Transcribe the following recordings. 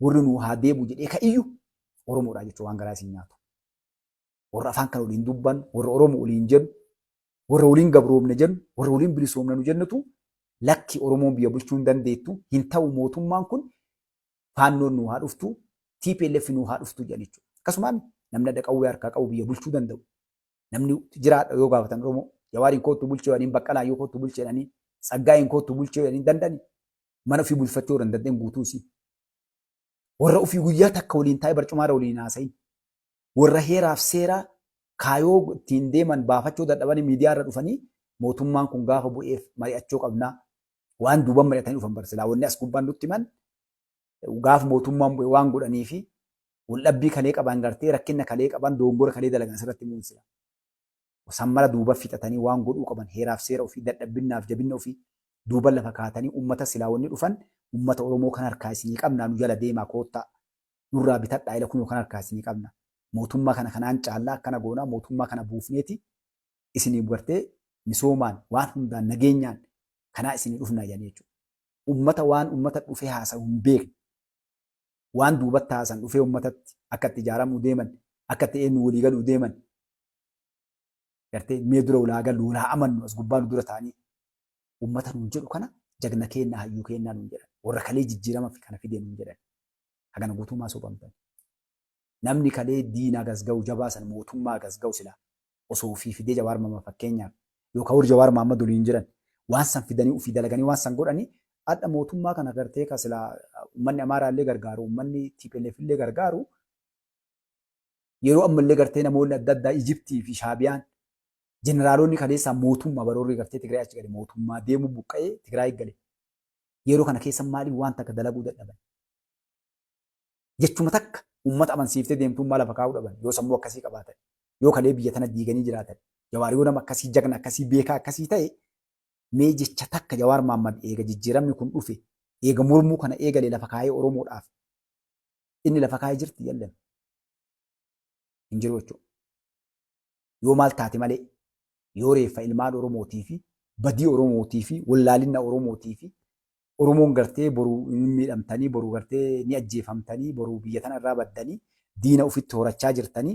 Warri nuu haa deebi'u jedhee ka iyyu Oromoodha jechuudha waan garaa isin nyaatu. Warra afaan kana waliin dubbannu, warra Oromoo waliin jennu, warra waliin gabroomne jennu, warra waliin bilisoomne nu jennutu lakki Oromoon biyya bulchuu hin dandeettu, hin ta'u mootummaan kun Faannoon nuu haa dhuftu, TPLF nuu haa dhuftu jedhan jechuudha. Akkasumaan namni adda qawwee harkaa qabu biyya bulchuu danda'u. Namni jiraadha yoo gaafatan Oromoo Jawaariin koottu bulchee jedhaniin, Baqqalaan yoo koottu bulchee jedhanii, Tsaggaayeen koottu bulchee jedhanii danda'ani. Mana ofii bulfachuu hin danda'in guutuu isii. Warra ofii guyyaa takka waliin taa'ee barcumaarra waliin haasa'in. Warra heeraaf seeraa kaayoo ittiin deeman baafachuu dadhabanii miidiyaarra dhufanii mootummaan kun gaafa bu'eef mari'achuu qabnaa. Waan duuban mari'atanii dhufan bar silaa wanni as gubbaan nutti himan gaafa mootummaan bu'e waan godhanii fi waldhabbii kalee qaban gartee rakkina kalee qaban doongora kalee dalagan asirratti himuun sila. San mara duuba fixatanii waan godhuu qaban heeraaf seera ofii dadhabbinnaaf jabinna ofii duuba lafa kaatanii ummata silaa wanni dhufan ummata Oromoo kan harkaa isinii qabnaa nu jala deemaa koottaa nurraa bitadhaa ila kunoo kan harkaa isinii qabna mootummaa kana kanaan caallaa akkana goonaa mootummaa kana buufneeti isiniif gartee misoomaan waan hundaan nageenyaan kanaa isinii dhufnaa jedhanii jechuudha. Ummata waan ummata dhufee haasa'u hin beekne waan duubatti haasan dhufee ummatatti akka itti ijaaramuu deeman akka itti eenyu walii galuu deeman gartee mee dura walaa gallu walaa amannu as gubbaa nu dura ta'anii ummata nuun jedhu kana jagna keennaa hayyuu keennaa nuun jedhan warra kalee jijjiirama fi kana fidee nuun jedhan hagana guutuu maa sobamtan. Namni kalee diina gas ga'u jabaa san mootummaa gas ga'u silaa osoo ofii fidee Jawaar Mahammad fakkeenyaaf yookaan warri Jawaar Mahammad waliin jiran waan san fidanii ofii dalaganii waan san godhanii hadha mootummaa kana gartee ka silaa uummanni Amaaraa illee gargaaru uummanni TPLF illee gargaaru yeroo ammallee gartee namoonni adda addaa Ijiptii fi Shaabiyaan jeneraalonni kaleessaa mootummaa baroorri gartee Tigraay achi gale mootummaa deemuu buqqa'ee Tigraay gale yeroo kana keessa maaliif waan takka dalaguu dadhaban? Jechuma takka uummata amansiiftee deemtummaa lafa kaa'uu dhaban yoo sammuu akkasii qabaatan yoo kalee biyya tana diiganii jiraatan. Jawaar yoo nama akkasii jagna akkasii beekaa akkasii ta'e mee jecha takka Jawaar Mahaammad eega jijjiiramni kun dhufe eega mormuu kana eegale lafa kaa'ee Oromoodhaaf inni lafa kaa'ee jirti yallan hin jiru jechuudha. Yoo maal taate malee yoo reeffa ilmaan Oromootii fi badii Oromootii fi wallaalinna Oromootii fi Oromoon gartee boru ni miidhamtanii boru gartee ni ajjeefamtanii boru biyya tana irraa baddanii diina ofitti horachaa jirtanii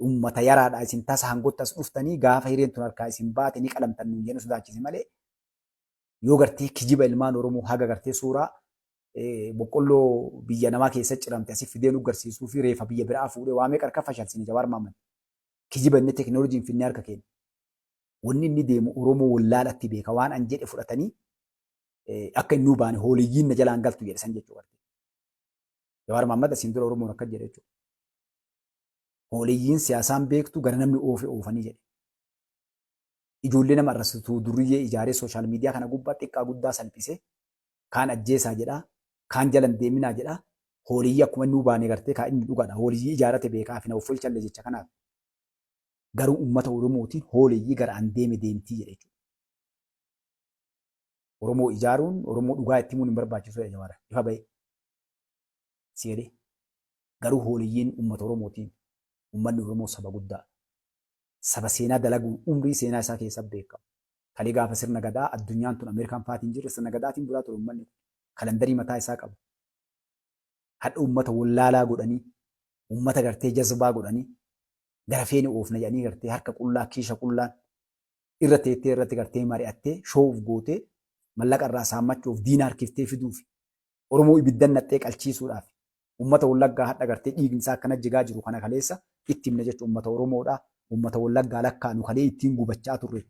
ummata yaraadha isin tasa hangotti as dhuftanii gaafa hireen tun harkaa isin baate ni qalamtan nuun jedhu sodaachise malee yoo gartee kijiba ilmaan Oromoo haga gartee suuraa boqqolloo biyya namaa keessa ciramte asi fidee nu garsiisuu fi reefa biyya biraa fuudhee waa meeqa harka fashalsine Jawaar Mahaammad. Kijiba inni teknooloojiin finnee harka keenya. Wanni inni deemu Oromoo wallaalatti beeka waan an jedhe fudhatanii akka inni baane hooliyyiin na jalaan galtu jedhe san jechuudha. Jawaar Mahaammad asiin dura Oromoon akka jedhe jechuudha. Hooliyyiin siyaasaan beektu gara namni oofe oofanii jedhe. Ijoollee nama arrabsitu durriyyee ijaaree sooshaal miidiyaa kana gubbaa xiqqaa guddaa salphisee kaan ajjeesaa jedhaa, kaan jala hin deeminaa jedhaa. Hooliyyii akkuma inni baane gartee kaa inni dhugaadha. Hooliyyii ijaarate beekaa fi na offolchalle jecha kanaaf. Garuu uummata Oromootiin hooliyyii gara an deeme deemtii jedhe jechuudha. Oromoo ijaaruun Oromoo dhugaa itti himuun hin barbaachisu jedha Jawaar. Ifa ba'e. Si jedhee. Garuu hooliyyiin uummata Oromootiin uummanni Oromoo saba guddaa. Saba seenaa dalaguun umrii seenaa isaa keessa beekamu. Kalee gaafa sirna gadaa addunyaan tun Ameerikaan faatiin jirre sirna gadaatiin bulaa ture uummanni kun. Kalandarii mataa isaa qaba. Hadha uummata wallaalaa godhanii, uummata gartee jazbaa godhanii, gara feene oofna jedhanii gartee harka qullaa kiisha qullaan irra teettee irratti gartee mari'attee showuuf gootee mallaqa irraa saammachuuf diina harkiftee fiduuf Oromoo ibiddan naqxee qalchiisuudhaaf uummata Wallaggaa hadha gartee dhiigni isaa akkana jigaa jiru kana kaleessa itti himna jechuun uummata Oromoodha. Uummata Wallaggaa lakkaa nu kalee ittiin gubachaa turre.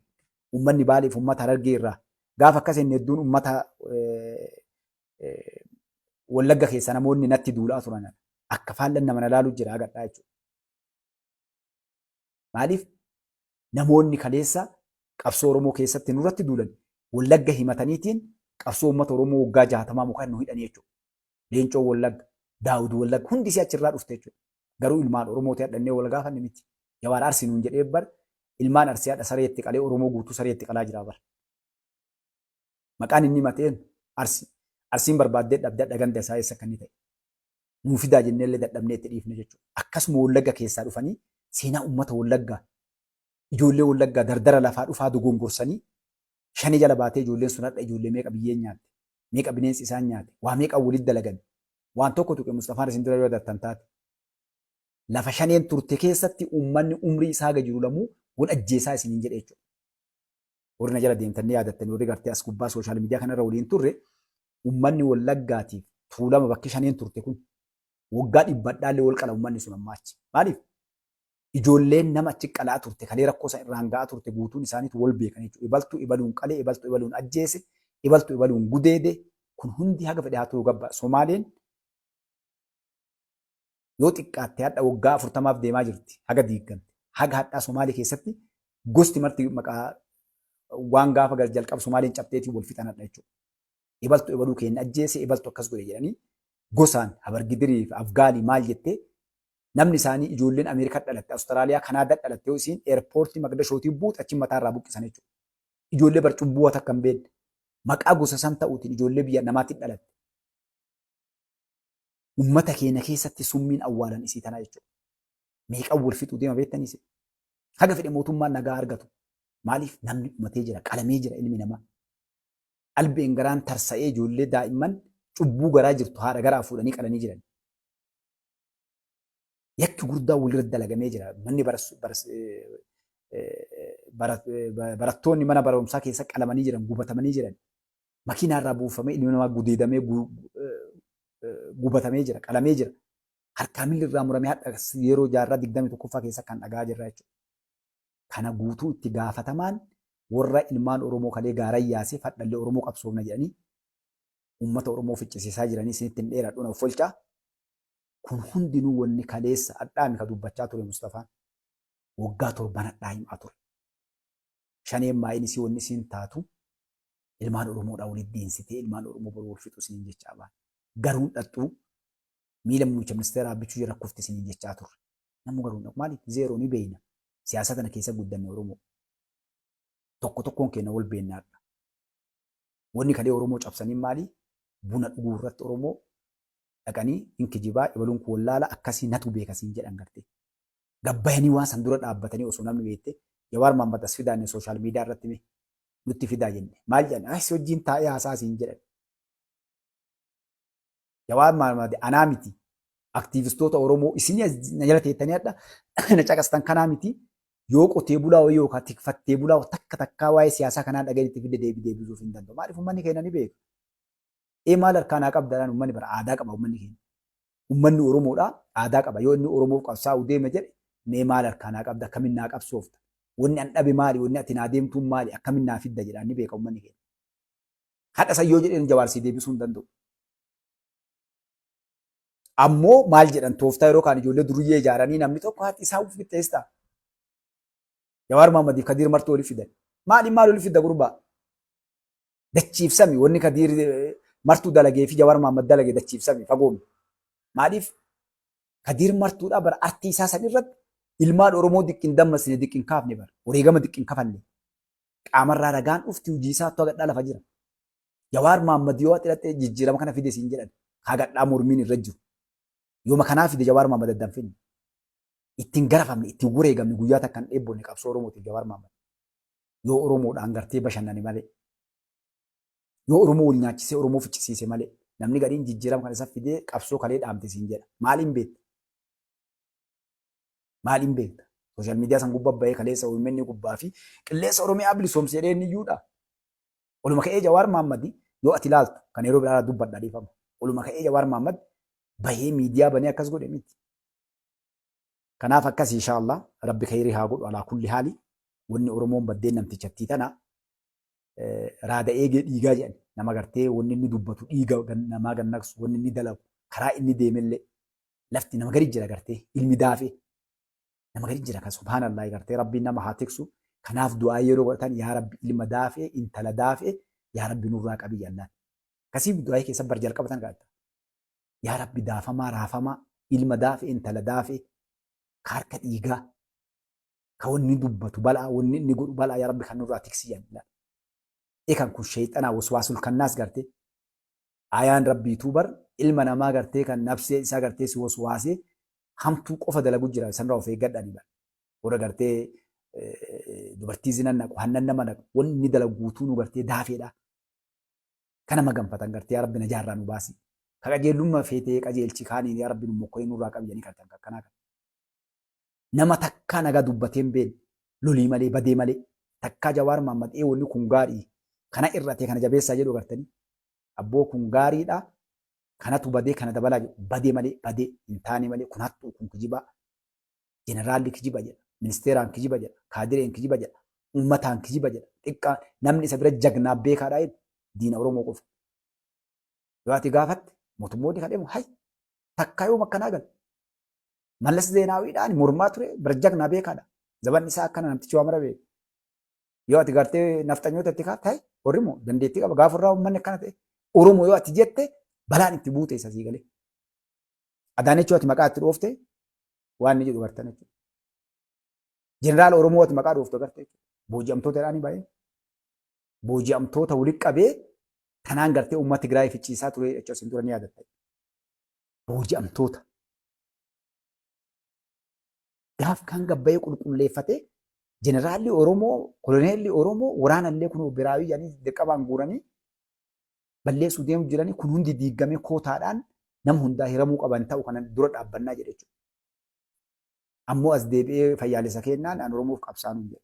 Uummanni Baaleef uummata Harargee irraa gaafa akkas inni hedduun uummata Wallagga keessa namoonni natti duulaa turan akka faallan nama na laalu jira agadhaa jechuudha. Maaliif namoonni kaleessa qabsoo Oromoo keessatti nurratti duulan Wallagga himataniitiin qabsoo uummata Oromoo waggaa 60 muka nu hidhanii jechuudha. Leencoo Wallagga, Daawud Wallagga hundi isii achirraa dhufte jechuudha. Garuu ilmaan Oromooti hadhannee wal gaafanne miti. Jawaar Arsii nuun jedhee bar ilmaan Arsii hadha sareetti qalee Oromoo guutuu sareetti qalaa jira bar. Maqaan inni himateen Arsii. Arsiin barbaaddee dhabde hadha ganda isaa eessa akka inni ta'e. Nuu fidaa jennee illee dadhabnee itti dhiifne jechuudha. Akkasuma Wallagga keessaa dhufanii seenaa uummata Wallaggaa ijoollee Wallaggaa dardara lafaa dhufaa dogongorsanii shanii jala baatee ijoolleen sun hadha ijoollee meeqa biyyeen nyaatte, meeqa bineensi isaan nyaate, waa meeqa walitti dalagan. Waan tokko tuqe Mustafaan isin dura yoo yadattan taate. Lafa shaneen turte keessatti uummanni umrii isaa haga jiru lamuu wal ajjeesaa isiniin jedhe jechuudha. Warri na jala deemtan ni yaadattani warri gartee as gubbaa sooshaal miidiyaa kanarra waliin turre uummanni Wallaggaatiif Tuulama bakki shaneen turte kun waggaa dhibbadhaallee wal qala uummanni sun ammaa achi. Maaliif? Ijoolleen nama achi qalaa turte kalee rakkoo san irraan ga'aa turte guutuun isaaniitu wal beekan jechuudha. Ibaltu ibaluun qalee, ibaltu ibaluun ajjeese, ibaltu ibaluun gudeede kun hundi haga fedhe haa turu gabba. Somaaleen yoo xiqqaatte hadha waggaa 40f deemaa jirti haga diiggamte. Haga hadhaa Somaalee keessatti gosti marti maqaa waan gaafa jalqaba Somaaleen cabxeetiin wal fixan hadha jechuudha. Ebaltu ebaluu keenya ajjeese, ebaltu akkas godhe jedhanii gosaan Habargidirii fi Afgaalii maal jettee namni isaanii ijoolleen Ameerikaa dhalatte, Awustiraaliyaa, Kanaadaa dhalatte yoo isiin eerpoortii Maqdashootii buute achi mataa irraa buqqisan jechuudha. Ijoollee bar cubbuu takka hin beekne maqaa gosa san ta'uutiin ijoollee biyya namaatti dhalatte. Ummata keenya keessatti summiin awwaalan isii tanaa jechuudha. Meeqan wal fixuu deema beektanii isin? Haga fedhe mootummaan nagaa argatu. Maaliif namni dhumatee jira, qalamee jira ilmi namaa. Albeen garaan tarsa'ee ijoollee daa'imman cubbuu garaa jirtu haadha garaa fuudhanii qalanii jiran. Yakki gurdaa walirra dalagamee jira. Manni barattoonni mana barumsaa keessa qalamanii jiran, gubatamanii jiran. Makiinaa irraa buufamee ilmi namaa gudeedamee gubatamee jira, qalamee jira. Harkaa miilli irraa muramee hadha yeroo jaarraa 21ffaa keessa kan dhagaa jirra jechuudha. Kana guutuu itti gaafatamaan warra ilmaan Oromoo kalee gaaran yaasee fadhallee Oromoo qabsoofna jedhanii uummata Oromoo ficcisiisaa jiranii isinitti hin dheeradhu na offolchaa. Kun hundinuu wanni kaleessa hadhaami ka dubbachaa ture Mustafaan. Waggaa torban hadhaa himaa ture. Shaneen maayin isii wanni isiin taatu ilmaan Oromoodhaa walitti diinsitee ilmaan Oromoo boru wal fixu isiniin jechaa baan. Garuun dhaxxuu miila muummicha ministeeraa Abbichuu jala kufti isiniin jechaa turre. Namuu garuu hin dhaqu. Maaliif? Zeeroo ni beeyna. Siyaasa tana keessa guddanne Oromoo. Tokko tokkoon keenya wal beeknaadha. Wanni kalee Oromoo cabsaniin maali? Buna dhuguu irratti Oromoo dhaqanii hin kijibaa ebaluun kun wallaala akkasii natu beeka siin jedhan gartee. Gabbayanii waan san dura dhaabbatanii osoo namni beekte Jawaar Mahammad as fidaa inni sooshaal miidiyaa irratti mee nutti fidaa jenne. Maal jedhan? Ay si wajjin taa'ee haasaa siin jedhan. Jawaar Mahammad anaa miti. Aktiivistoota Oromoo isin na jala teettanii hadha na caqastan kanaa miti. Yoo qotee bulaa wayii yookaan tikfattee bulaa takka takkaa waa'ee siyaasaa kanaa dhaga'ee fide deebii deebisuuf hin danda'u. Maaliif uummanni keenya ni beeka. Ee maal harkaa naa qabda uummanni bara aadaa qaba uummanni keenya. Uummanni Oromoodhaa aadaa qaba. Yoo inni Oromoof qabsaa'u deema jedhe mee maal harkaa naa qabda akkamiin naa qabsoofta. Wanni an dhabe maali wanni ati naa deemtuun maali akkamiin naa fidda jedhaan ni beeka uummanni keenya. Hadha san yoo jedheen Jawaar sii deebisuu hin danda'u. Ammoo maal jedhan tooftaa yeroo kaan ijoollee duriyyee ijaaranii namni tokko haati isaa uf qixxeessita. Jawaar Mahaammadiif Kadiir Martuu oli fidan. Maali maal oli fidda gurbaa? Dachiifsami wanni Kadiir Martuu dalagee fi Jawaar Mahaammad dalage dachiifsami fagoomi. Maaliif Kadiir Martuudhaa bara artii isaa san irratti ilmaan Oromoo diqqin dammasine diqqin kaafne bara wareegama diqqin kafalle. Qaamarraa ragaan dhufti hojii isaattu hagadhaa lafa jira. Jawaar Mahaammad yoo ati dhattee jijjiirama kana fide siin jedhan hagadhaa mormiin irra jiru. Yooma kanaa fide Jawaar Mahaammad addan finne. Ittiin garafamne ittiin wareegamne guyyaa takka hin dheebbonne qabsoo Oromootiif Jawaar Mahaammad. Yoo Oromoodhaan gartee bashannane malee. Yoo Oromoo wal nyaachisee Oromoo ficcisiise malee. Namni gariin jijjiirama kana isa fidee qabsoo kalee dhaamte siin jedha. Maaliin beekta? Maaliin beekta? Sooshaal miidiyaa san gubbaa bahee kaleessa OMN gubbaa fi qilleensa Oromiyaa bilisoomse jedhee inni iyyuudha. Oluma ka'ee Jawaar Mahaammad yoo ati ilaaltu kan yeroo biraa dubbadha dhiifama. Oluma ka'ee Jawaar Mahaammad bahee miidiyaa banee akkas godhe miti. Kanaaf akkas inshaallah rabbi khayrii haa godhu alaa kulli haali wanni Oromoon baddeen namtichattii tana raada eegee dhiigaa jedhan nama gartee wanni inni dubbatu dhiiga namaa gannaqsu wanni inni dalagu karaa inni deemellee lafti nama gadi jira gartee ilmi daafee nama gadi jira kan subhaanallah gartee rabbiin nama haa tiksu kanaaf du'aa yeroo godhatan yaa rabbi ilma daafee intala daafee yaa rabbi nurraa qabi jennaan akkasii du'aa keessa bar jalqabatan kadhatta yaa rabbi daafamaa raafamaa ilma daafee intala daafee ka harka dhiigaa ka wanni dubbatu balaa wanni inni godhu balaa yaa rabbi kan nurraa tiksi jennaan ekan kun sheexanaa waswaasul kannaas gartee Ayaan rabbiituu bar ilma namaa gartee kan nafsee isaa gartee si waswaasee hamtuu qofa dalagu jira sanirraa of eeggadhaani bar. Warra gartee dubartii zinan naqu hannan nama naqu wanni inni dalagu guutuu nu gartee daafeedha. Kana maganfatan gartee yaa rabbi najaarraa nu baasi. Ka qajeellummaa feetee qajeelchi kaaniin yaa Rabbi nu mokkorii nurraa qabi jedhanii kadhatan akkanaa kana. Nama takkaa nagaa dubbatee hin beekne lolii malee badee malee takkaa Jawaar Mahaammad ee wanni kun gaarii kana irratee kana jabeessaa jedhu agartanii. Abboo kun gaariidha kanatu badee kana dabalaa jedhu badee malee badee hin taane malee kun hattuu kun kijibaa jeneraalli kijiba jedha ministeeraan kijiba jedha kaadireen kijiba jedha uummataan kijiba jedha xiqqaa namni isa bira jagnaa beekaadha jedhu diina Oromoo qofa. Yoo ati gaafatte mootummoonni kan deemu hay takkaa yoom akkanaa galu. Mallas Zeenaawiidhaan mormaa ture bira jagnaa beekaadha. Zabanni isaa akkana namtichi waa mara beeka. Yoo ati gartee nafxanyoota itti kaafte hay warri immoo dandeettii qaba gaafa irraa uummanni akkana ta'e Oromoo yoo ati jette balaan itti buute isa sii galee. Adaanechoo ati maqaa itti dhoofte waan inni jedhu gartan jechuudha. Jeneraal Oromoo ati maqaa dhooftu agarte jechuudha. Booji'amtoota jedhaanii baay'ee. Booji'amtoota walitti qabee tanaan gartee uummata Tigraay ficciisaa ture jechuudha isin dura ni yaadatta. Booji'amtoota. Gaaf kaan gabbayee qulqulleeffatee jeneraalli Oromoo, koloneelli Oromoo waraanallee kun biraawii jedhanii dirqamaan guuranii balleessuu deemu jiranii kun hundi diigamee kootaadhaan nama hundaa hiramuu qaban ta'u kana dura dhaabbannaa jedhe jechuudha. Ammoo as deebi'ee fayyaalessa kennaan an Oromoof qabsaanuu jedha.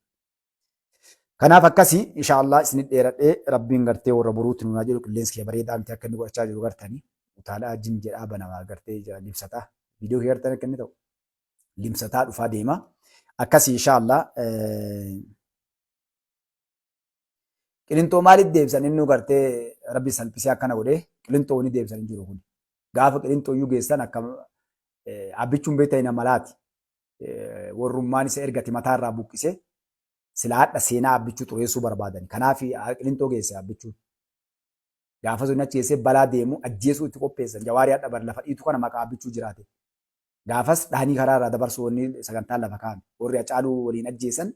Kanaaf akkasii inshaallah isinit dheeradhee rabbiin gartee warra boruutti nuunaa jedhu qilleensi kiyya bareedaa miti akka inni godhachaa jiru gartanii utaalaa jin jedhaa banamaa gartee limsataa viidiyoo kiyya gartan akka inni ta'u limsataa dhufaa deema akkasii inshaallah Qilinxoo maaliif deebisan innuu gartee rabbi salphisee akkana godhee qilinxoo wani deebisan hin jiru kun. Gaafa qilinxoo iyyuu geessan akka abbichuun beekta hin amalaati. Warrummaan isa ergate mataa irraa buqqisee sila hadha seenaa abbichuu xureessuu barbaadan. Kanaaf qilinxoo geesse abbichuun. Gaafa sun achi geessee balaa deemu ajjeesuu itti qopheessan. Jawaarii hadha bar lafa dhiitu kana maqaa abbichuu jiraate. Gaafas dhaanii karaa irraa dabarsuu wanni sagantaan lafa kaa'ame. Warri Hacaaluu waliin ajjeesan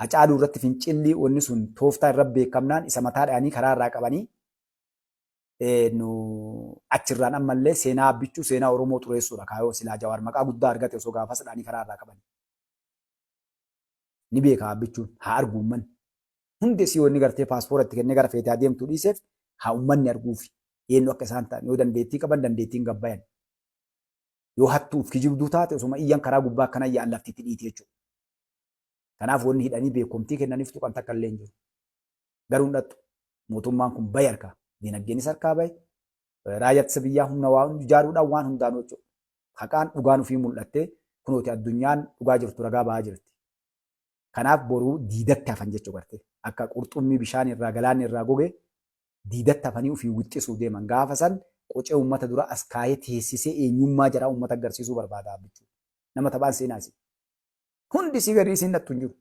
Hacaaluu irratti fincilli wanni sun tooftaa irra beekamnaan isa mataa dhayanii karaa irraa qabanii nu achirraan ammallee seenaa Abbichuu seenaa Oromoo xureessuudha kaayoo silaa Jawaar maqaa guddaa argate osoo gaafas dhahanii karaa irraa qabanii. Ni beeka Abbichuun haa argu uummanni. Hundi isii wanni gartee paaspoora itti kennee gara feetee adeemtuu dhiiseef haa uummanni arguufi eenyu akka isaan ta'an yoo dandeettii qaban dandeettiin gabbayan. Yoo hattuuf kijibduu taate osuma iyyan karaa gubbaa akkana yaa'an lafti itti dhiiti jechuudha. Kanaaf wanni hidhanii beekomtii kennaniif tuqan takka illee hin jiru. Garuu hin dhattu. Mootummaan kun bahe harkaa. Dinagdeenis harkaa bahe. Raayyaa ittisa biyyaa humna waa ijaaruudhaan waan hundaanuu jechuudha. Haqaan dhugaan ofii mul'attee kunooti addunyaan dhugaa jirtu ragaa ba'aa jirti. Kanaaf boruu diidatti hafan jechuu garte. Akka qurxummii bishaan irraa galaanni irraa goge diidatti hafanii ofii wixxisuu deeman. Gaafa san qocee uummata dura as kaayee teessisee eenyummaa jaraa uummata agarsiisuu barbaada jechuudha. Nama taphaan seenaa isin. Hundi isii garii isiin dhattu hin jiru.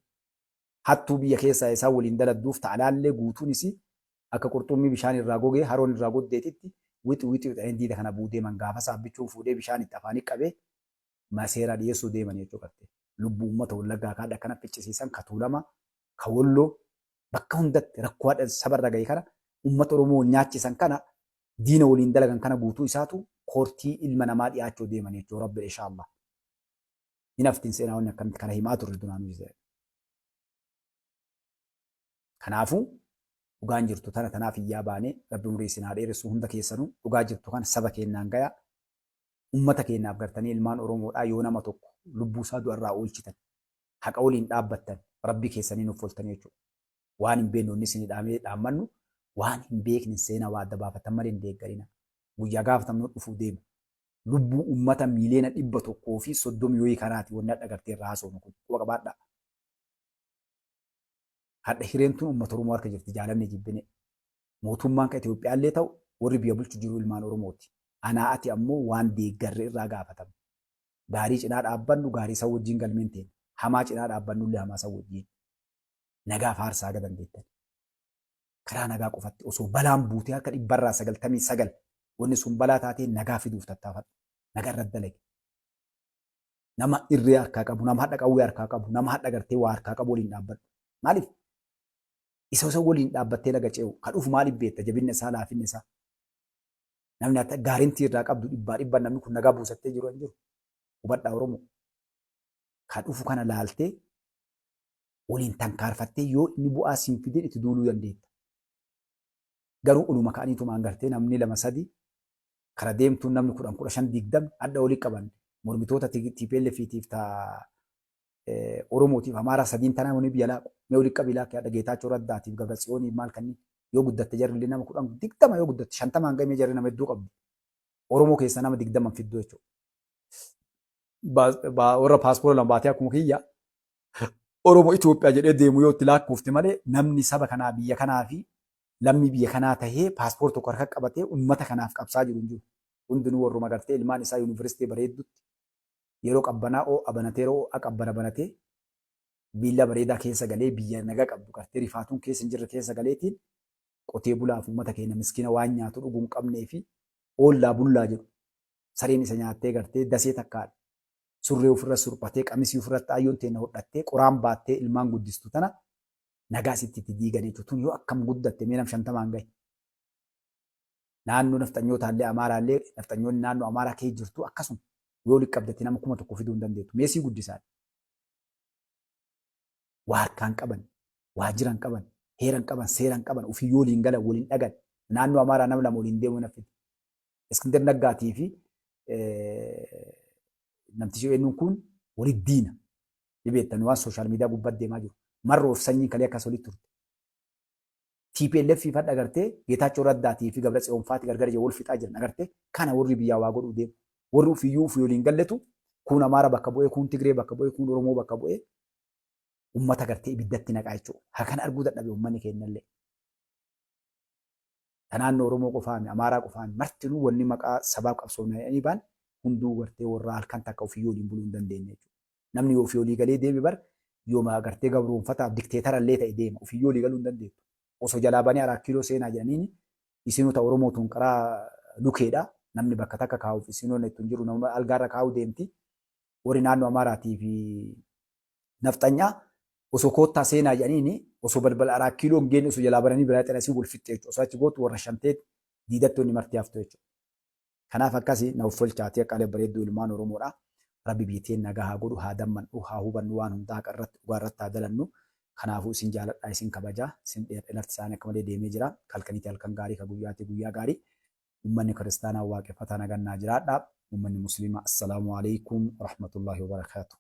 Hattuu biyya keessaa isaan waliin daladduuf ta'alaallee guutuun isii akka qurxummii bishaan irraa gogee haroon irraa goddeetitti wixi wixi wixanii diida kana bu'uu deeman gaafa saabbichuun fuudhee bishaan itti afaanii qabee maseeraa dhiyeessuu deeman jechuu qabte. Lubbuu uummata Wallaggaa kaadha akkana ficcisiisan ka Tuulama ka Wolloo bakka hundatti rakkoo hadha sabarra gahe kana uummata Oromoo nyaachisan kana diina waliin dalagan kana guutuu isaatu koortii ilma namaa dhiyaachuu deeman jechuu rabbi inshallah. Hin haftin seenaa wanni akkamitti kana himaa turre duraanuu jedhe. Kanaafuu dhugaan jirtu tana tanaaf iyyaa baanee rabbi umurii isin haa dheeressu hunda keessanuu dhugaa jirtu kana saba keennaan gaya ummata keennaaf gartanii ilmaan Oromoodhaa yoo nama tokko lubbuu isaa du'arraa oolchitan haqa waliin dhaabbattan rabbii keessanii nuuf ooltanii jechuudha. Waan hin beekne wanni isin dhaamee dhaammannu waan hin beekne seenaa waa adda baafatan malee hin deeggarina. Guyyaa gaafatamnu dhufuu deema. Lubbuu ummata miiliyoona 130 wayii kanaati wanni hadha gartee irraa haasofnu kun quba qabaadhaa. Hadha hireen tun ummata Oromoo harka jirti jaalanne jibbine. Mootummaan ka Itoophiyaallee ta'u warri biyya bulchu jiru ilmaan Oromooti. Anaa ati ammoo waan deeggarre irraa gaafatamna. Gaarii cinaa dhaabbannu gaarii san wajjin galmeen teenya. Hamaa cinaa dhaabbannullee hamaa san wajjin. Nagaa faarsaa haga dandeettan. Karaa nagaa qofatti osoo balaan buutee harka dhibbarraa 99 wanni sun balaa taatee nagaa fiduuf tattaafadhu. Nagaa irratti dalagi. Nama irree harkaa qabu, nama hadha qawwee harkaa qabu, nama hadha gartee waa harkaa qabu waliin dhaabbadhu. Maaliif? Isa osoo waliin dhaabbattee laga ce'u ka dhufu maaliif beekta jabinna isaa laafinna isaa. Namni akka gaarintii irraa qabdu dhibbaa dhibban namni kun nagaa buusattee jiru hin jiru. Hubadhaa Oromoo. Ka dhufu kana laaltee waliin tankaarfattee yoo inni bu'aa siin fidin itti duuluu dandeetta. Garuu oluma ka'aniitumaan gartee namni lama sadi Kara deemtuun namni 10, 15, 20 adda olii qaban mormitoota TPLF tiif ta Oromootiif Amaaraa sadiin tanaa wani biyya laaqu. Mee olii qabii laaqi hadha Geetaachoo Raddaatiif Gabratsiyooniif maal kanneen yoo guddatte jarri illee nama 10, 20 yoo guddatte 50 hanga jarri nama hedduu qabdi. Oromoo keessa nama 20 fidduu jechuudha. Warra paaspoora lama baatee akkuma kiyya Oromoo Itoophiyaa jedhee deemu yoo itti lakkoofte malee namni saba kanaa biyya kanaa fi lammii biyya kanaa tahee paaspoora tokko harka qabatee uummata kanaaf qabsaa jiru hin jiru. Hundinuu warruma gartee ilmaan isaa yuunivarsiitii bareeddutti yeroo qabbanaa oo'a banatee yeroo oo'a qabbana banatee viillaa bareedaa keessa galee biyya nagaa qabdu gartee rifaatuun keessa hin jirre keessa galeetiin qotee bulaaf uummata keenya miskiina waan nyaatu dhuguu hin qabnee fi oollaa bullaa jedhu sareen isa nyaattee gartee dasee takkaan surree ofirra surphatee qamisii ofirratti ayyoon teenna hodhattee qoraan baattee ilmaan guddistu tana nagaa sitti itti diigan jechuudha. Tun yoo akkam guddatte mee nam 50n gahe. Naannoo nafxanyootaallee Amaaraallee nafxanyoonni naannoo Amaaraa kee jirtu akkasuma yoo walitti qabdatti nama 1000 fiduu hin dandeettu. Meesii guddisaan. Waa harkaan qaban, waa jiran qaban, heeran qaban, seeran qaban, ofii yoo waliin galan waliin dhagan. Naannoo Amaaraa nama lama waliin deemuu hin Iskindar Naggaatii fi namtichi eenyuun kun walitti diina. Ni beektan waan sooshaal miidiyaa gubbaatti deemaa jiru. Marroof sanyiin kalee akkas walitti turte. TPLF fi fadha agartee Geetaachoo Raddaatii fi Gabra Tsiyoon faati gargar ija wal fixaa jiran agartee kana warri biyyaa waa godhuu deemu. Warri ofiiyyuu ofii waliin galletu kuun Amaara bakka bu'ee, kuun Tigree bakka bu'ee, kuun Oromoo bakka bu'ee uummata gartee ibiddatti naqaa jechuudha. Haa kana arguu dadhabe uummanni keenyallee. Ta naannoo Oromoo qofaami, Amaaraa qofaami, martinuu wanni maqaa sabaaf qabsoofna jedhanii ba'an hunduu gartee warra halkan takka ofiiyyuu waliin buluu hin dandeenye jechuudha. Namni yoo ofii olii galee deeme bar yooma gartee gabroonfataaf dikteetara illee ta'e deema. Ofiiyyuu olii galuu hin dandeettu. Osoo jalaa banee Araat Kiiloo seenaa jedhaniini isinuu ta Oromoo tun qaraa lukeedha. Namni bakka takka kaa'uuf isinuu ittu hin jiru nama algaarra kaa'uu deemti. Warri naannoo Amaaraatii fi nafxanyaa osoo koottaa seenaa jedhaniini osoo balbala Araat Kiiloo hin geenne osoo jalaa bananii biraa xinasii wal fixxe jechuudha. Osoo achi gootu warra shanteet diidatti wanni marti haftu jechuudha. Kanaaf akkasi na offolchaatii qalee bareedduu ilmaan Oromoodha. Rabbi biyya teen nagaa haa godhu, haa damman'u, haa hubannu waan hundaa haqa irratti dhugaa irratti haa dalannu. Kanaafuu isin jaaladha, isin kabaja, isin dheerdhe lafti isaanii akka malee deemee jira. Halkaniiti halkan gaarii, ka guyyaatii guyyaa gaarii. Ummanni kiristaanaa waaqeffataa nagannaa jiraadha. Ummanni musliimaa assalaamu alaikum warahmatullahi wabarakaatuh.